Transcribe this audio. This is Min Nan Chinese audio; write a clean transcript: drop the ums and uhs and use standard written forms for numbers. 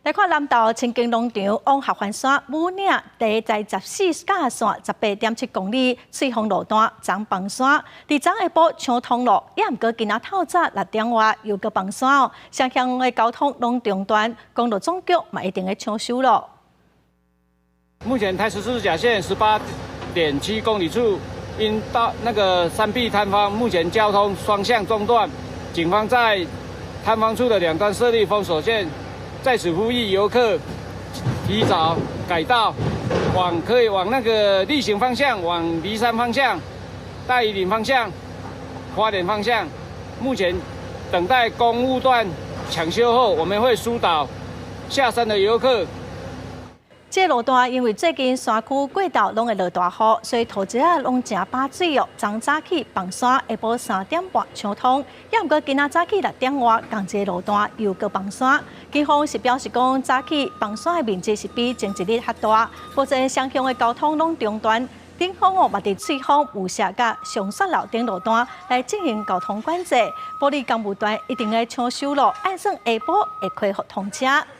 來看南投清境農場往合歡山武嶺第在14甲線18.7公里翠峰路段昨崩山，佇昨下晡搶通路，也毋過今仔透早6點外又閣崩山哦，雙向的交通攏中斷，公路總局嘛一定會搶修咯。目前台14甲線18.7公里處因到那個山壁坍方，目前交通雙向中斷，警方在坍方處的兩端設立封鎖線。在此呼籲遊客提早改道，往可以往那個力行方向、往梨山方向、大禹嶺方向、花蓮方向。目前等待工務段搶修後，我們會疏導下山的遊客。這個路段因為最近山區過晝攏會落大雨，所以土質仔攏誠飽水哦。昨早起崩山，下晡3點半搶通，也毋過今仔早起6點外，仝一个路段又閣崩山。警方是表示講，早起崩山的面積是比前一日較大，目前雙向的交通攏中斷。警方哦，嘛佇翠峰、霧社佮上雪樓頂路段來進行交通管制，保利工務段一定會搶修咯，按算下晡會恢復通車。